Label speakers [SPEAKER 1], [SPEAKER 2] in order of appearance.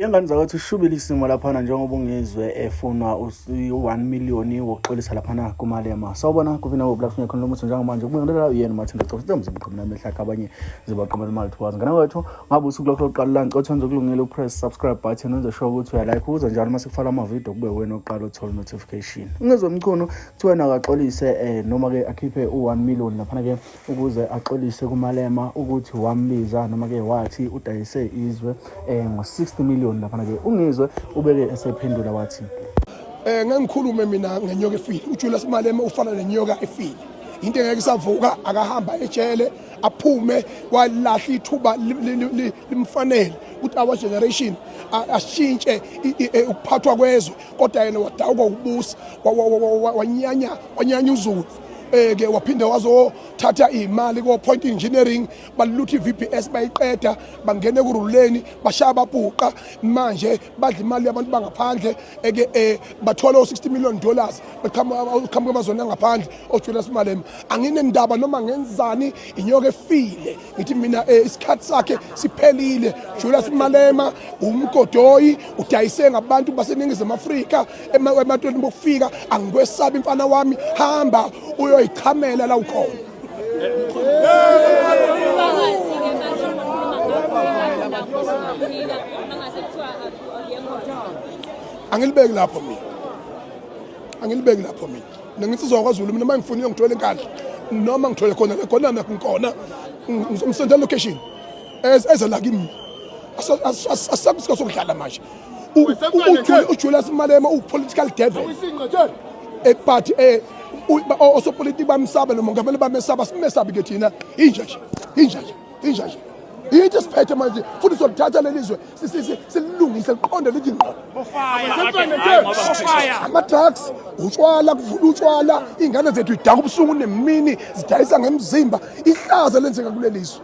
[SPEAKER 1] Ingane zakwethu shubile isimo laphana njengoba ungizwe efunwa u-1 million wokuxolisa laphana kuMalema. Sawubona kuphi nawo Black Finger khona lomuthi njengamanje kubingelela uyena uMathanda Cofa sithi mqhumela amehla akhe abanye zibaqhumela imali thokazi. Ngane kwethu ngabe usuku lwakho lokuqala la ngicela wenze kulungile upress subscribe button wenze sure ukuthi uya like ukuze njalo uma sekufala ama video kube wena oqala uthola notification. Ungizwe Mchunu kuthiwa nakaxolise noma ke akhiphe u-1 million laphana ke ukuze axolise kuMalema ukuthi wambiza noma ke wathi udayise izwe ngo-60 million laphana ke ungizwe ubeke esephendula wathi
[SPEAKER 2] Ngengikhulume mina ngenyoka efile. UJulius Malema ufana nenyoka efile, into engeke isavuka. Akahamba ejele aphume, walahla ithuba limfanele ukuthi our generation ashintshe ukuphathwa kwezwe, kodwa yena wadawuka ukubusa, wanyanya, wanyanya uZulu. Ke waphinde wazothatha imali ko Point Engineering, balutha iVBS, bayiqeda, bangene kuruleni, bashaya babhuqa. Manje badla imali yabantu bangaphandle. Eke bathola o $60 million beqhamuka emazweni angaphandle. OJulius Malema anginendaba noma ngenzani, inyoka efile. Ngithi mina isikhathi sakhe siphelile. Julius Malema umgodoyi, udayise ngabantu baseNingizimu Afrika ematweni bokufika. Angikwesabi mfana wami, hamba uyoyichamela la ukhona.
[SPEAKER 3] Ubufakazi-ke manje okhuluma ngakho nakho usuphika mangase kuthiwa akuyekho.
[SPEAKER 2] Angilibeki lapho mina, angilibeki lapho mina. Nenginsizwa kwaZulu mina. Uma ngifuna ngithole eNkandla noma ngithole khona la khona nakhona, ngizomsendela location eze la kimi. Asakusika sokudlala manje. UJulius Malema uwu-political devil, but osopolitiki bamsaba nomongameli bamesaba, simesabi ke thina. Inja nje, inja nje, inja nje. Yithi siphethe manje futhi sizolithatha leli zwe, sililungise liqonde lithi ngqo. Ama-drugs, utshwala, kuvula utshwala, iy'ngane zethu idaka ubusuku nemini, zidayisa ngemzimba. Ihlazo lenzeka kuleli zwe.